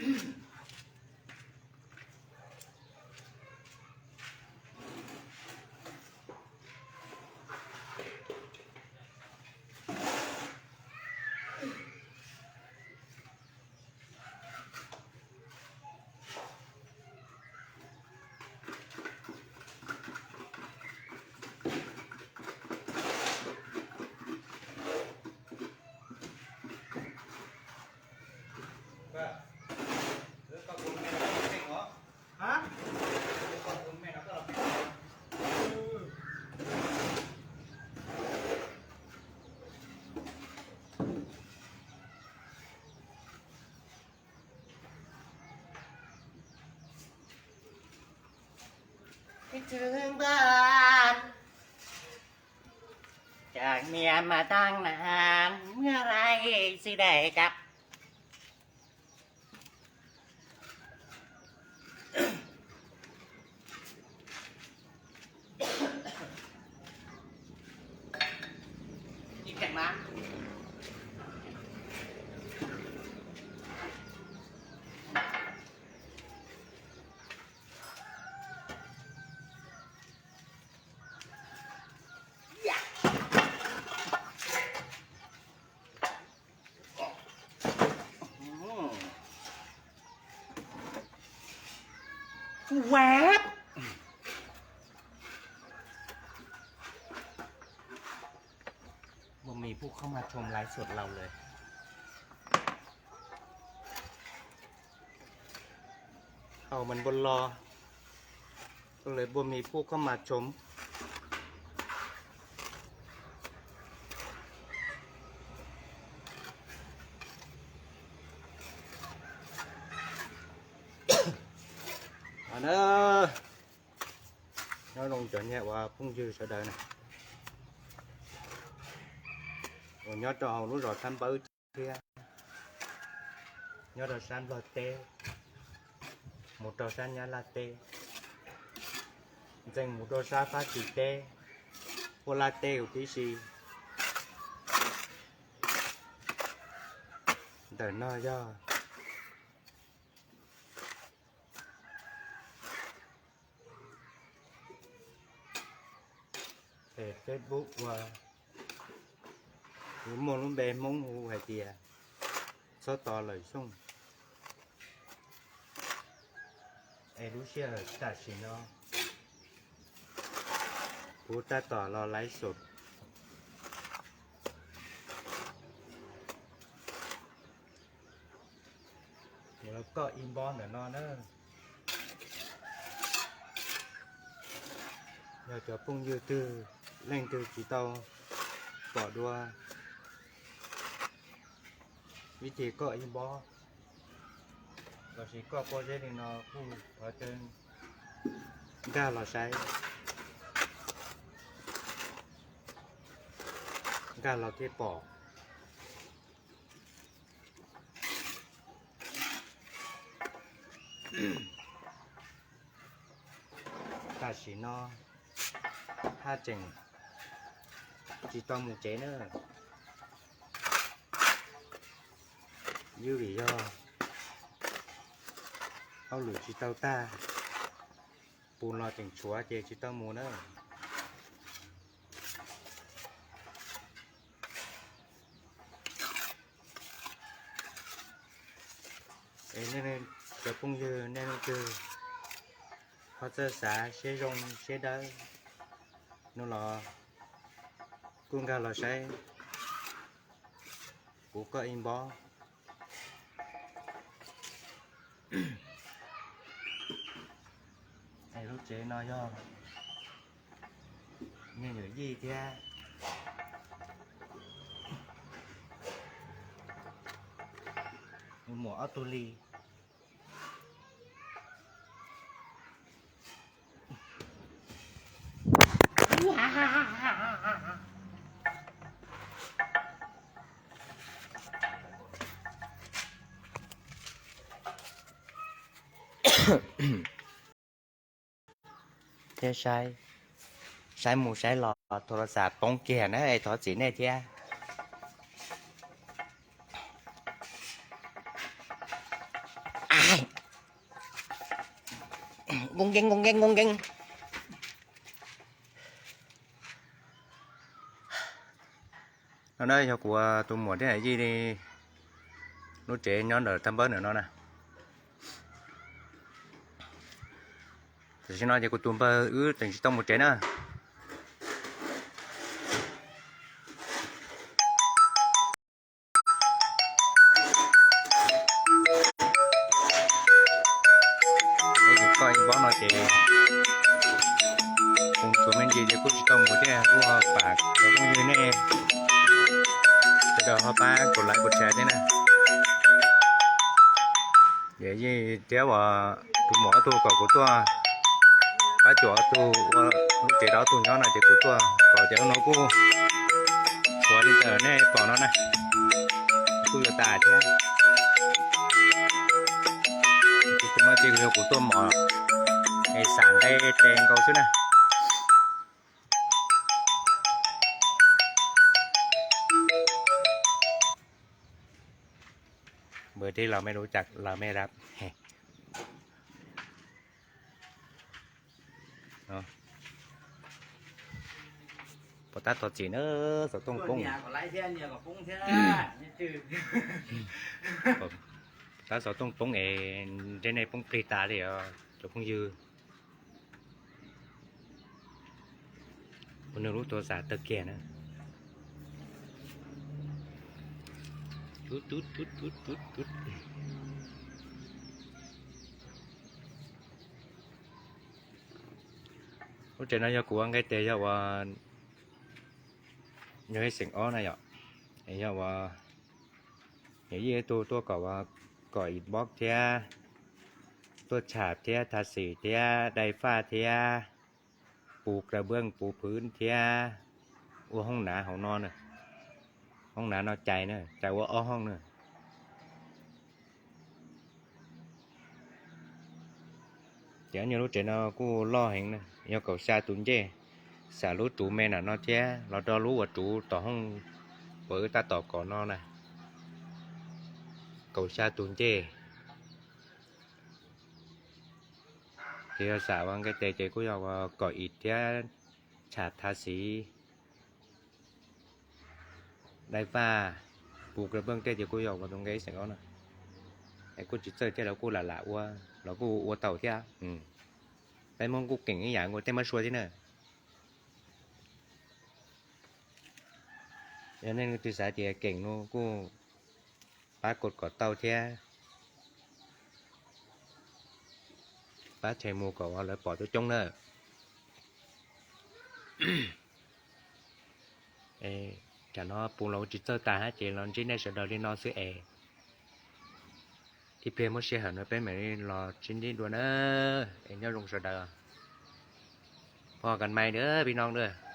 Kiv Txwj Npaj, cov niam mas tag nan, mus rau xwb dais kab. Npua mis pub khob mas tshoo laiv xuam laus lawm. Thaum mas npua los, lawv npua mis pub khob mas tshoo. Nyob zoo cov niam uas phooj ywg sawv daws na, uas nyob rau hauv lub zos Thab Npawb thiab nyob rau sab Nplog teb, mus rau sab Nyab Laj teb, ntxeev mus rau sab Fab Kis teb, Huab Laj teb huv tib si. Ntawm no yog pem Facebook uas kuv muaj lub npe Hmoob hu hais tias Txhob Tos Lawm Xyooj. Es lub sij hawm tam sim no kuv tab tom los laiv xom, kuv los koj inbox ntawm no na. Yog cov phooj ywg twg leej twg tsis tau pom dua vib thib koj inbox lossis koj pob zeb li no kuj thov caw nkag los saib, nkag los thiaj pom. Tam sim no haj tseem tsis tau mus tsev na, vim yog hauj lwm tsis tau tag, pus los tseem tshuav ces tsis tau mus na. Es nej cov phooj ywg nej leej twg ho txawj xav siab zoo siab dawb no los kuj nkag los saib kuv koj inbox. Es lub tsev no yog niag yawm yij thiab muam ob tug li. Thiab saib, saib mus saib los thaum los xam poob kiag na, thov txim nej thiab. Nkoo nkeeb nkoo nkeeb nkoo nkeeb. No na yog kuv tus muam thiab yij li lub tsev nyob ntawm tag npawb ntawm no na. Tam sim no ces kuv tus npawg wb tseem tsis tau mus tsev na. Koj ib pob no ces kuv tsuav me ntsis ces kuj tsis tau mus thiab, kuj ho pam cov phooj ywg nej sawv daws ho pab kuv like kuv share thiab na. Yij thiab uas tus muam ob tug kom kuv tuaj pab cuam ob tug ua lub tsev rau ob tug nyob no ces kuj tuaj kom cov no kuj tshuav li ntawm nej pom no na, kuj yuav tas thiab. Tus muam ces yog kuv tuaj mov es xam nqe tes nkaus xwb na. Bws dib los mej lub cas los mej rab. Pom tab tom txim na, xov tooj poob. Tab xov tooj poob es ntsej nej poob plig tas li os cov phooj ywg. Ua nws lub tuam xam tawg kiag na. Lub tsev no yog kuv ua nqe tes yog uas yog ib xeem ob na yom, es yog uas yog ib tug tuaj kom, kom inbox thiab, tuaj tsham thiab tha xim thiab dai faj thiab puv kawg npawj puv phwv thiab ua hoob nav hauv no na. Hoob nav no cais na, cais ua ob hoob na. Ces nyuag lub tsev no kuj loj heev na, yog kaum xya tus ncej, xam lub tsuv me nram no thiab los rau lub uas tsuv tom hoob uas wb tab tom kom no na, kaum xya tus ncej. Ces yog xam ua nqe tes ces kuj yog ua kom ib thiab tsham tha xim dai faj puv kawg npawj tej ces kuj yog ua tus nqe xeem ob na. Es kuj tsis txawj thiab, lawv kuj lam lam ua, lawv kuj ua tau thiab. Peb Hmoob kuj keem ib yam nkaus tej mab sua thiab na. Yog nej leej twg xav tias keem no kuj pab kod kom tau thiab, pab share mus kom lawv pom coob coob na. Tam no puv los tsis txawj tas hab ces los ntsib nej sawv daws li no xwb es tib pliag muaj sij hawm no peb mam li los sib ntsib dua na. Es nyob zoo sawv daws, phooj ywg phooj ywg.